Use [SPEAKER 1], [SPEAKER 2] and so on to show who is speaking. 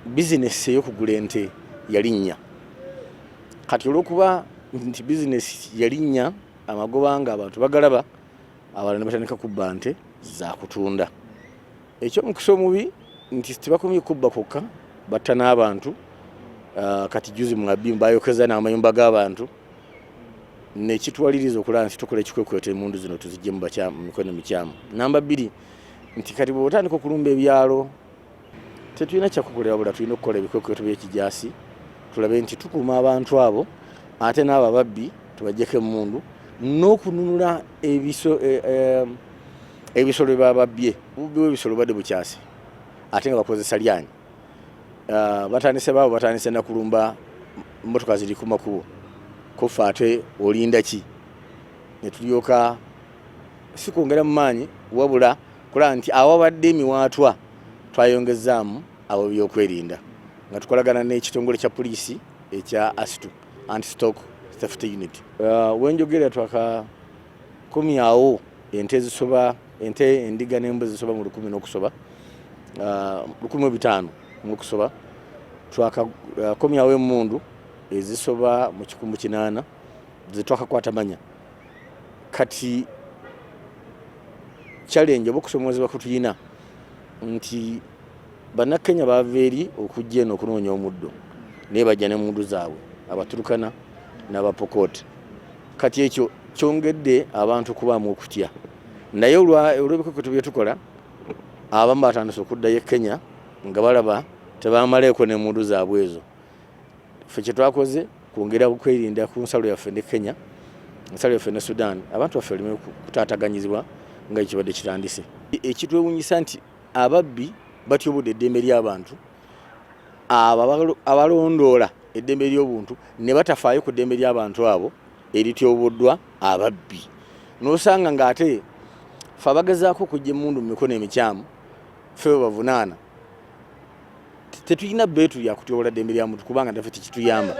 [SPEAKER 1] Bizinesi ey'okugula ente yalinnya. Kati olw'okuba nti bizinesi yalinnya, amagoba nga abantu bagalaba, abalala ne batandika kubba nte za kutunda. Ekyomukisa omubi nti tebakomye kubba kwokka, batta n'abantu. Kati juzi mu Abim bayokeza n'amayumba g'abantu, nekitwaliriza okulaba nti tukola ekikwekweto, emundu zino tuzigye mu mikono mikyamu. Namba 2, nti kati bw'otandika okulumba ebyalo, tetulina kyakukolera wabula tulina okukola ebikwekweto by'ekijaasi, tulabe nti tukuuma abantu abo, ate n'abo ababbi tubajjeko emmundu n'okununula ebisolo bye baba babbye. Obubbi bw'ebisolo bubadde bukyase, ate nga bakozesa lyanyi. Batandise baabo batandise nakulumba motoka ziri ku makubo kufa, ate olinda ki? Ne tulyoka si kwongera mu maanyi, wabula kulaba nti awabadde emiwaatwa twayongezaamu abo byokwerinda, nga tukolagana n'ekitongole kya poliisi ekya ASTU, Anti Stock Theft Unit. Wenjogera twakakomyawo ente ezisoba, ente, endiga n'embuzi zisoba mu 1000 n'okusoba, 1500 n'okusoba. Twakakomyawo emmundu ezisoba mu 1800 zetwakakwata manya. Kati challenge oba okusomozebwa kutulina nti Bannakenya bava eri okujja eno okunoonya omuddo, naye bajja n'emmundu zaabwe, Abaturukana n'Abapokot. Kati ekyo kyongedde abantu okubaamu okutya, naye olw'ebikwekweto bye tukola, abamu batandise okuddayo e Kenya nga balaba tebamaleeko n'emmundu zaabwe ezo. Ffe kye twakoze kwongera okwerinda ku nsalo yaffe ne Kenya, ensalo yaffe ne Sudan, abantu baffe baleme kutaataganyizibwa nga ekibadde kitandise. Ekitwewunyisa nti ababbi batyobodde eddembe ly'abantu, abo abalondoola eddembe ly'obuntu ne batafaayo ku ddembe ly'abantu abo erityoboddwa ababbi, n'osanga ng'ate fe abagezaako okuggya emmundu mu mikono emikyamu ffe bwe bavunaana. Tetulina beetu lya kutyobola ddembe lya muntu, kubanga naffe tekituyamba.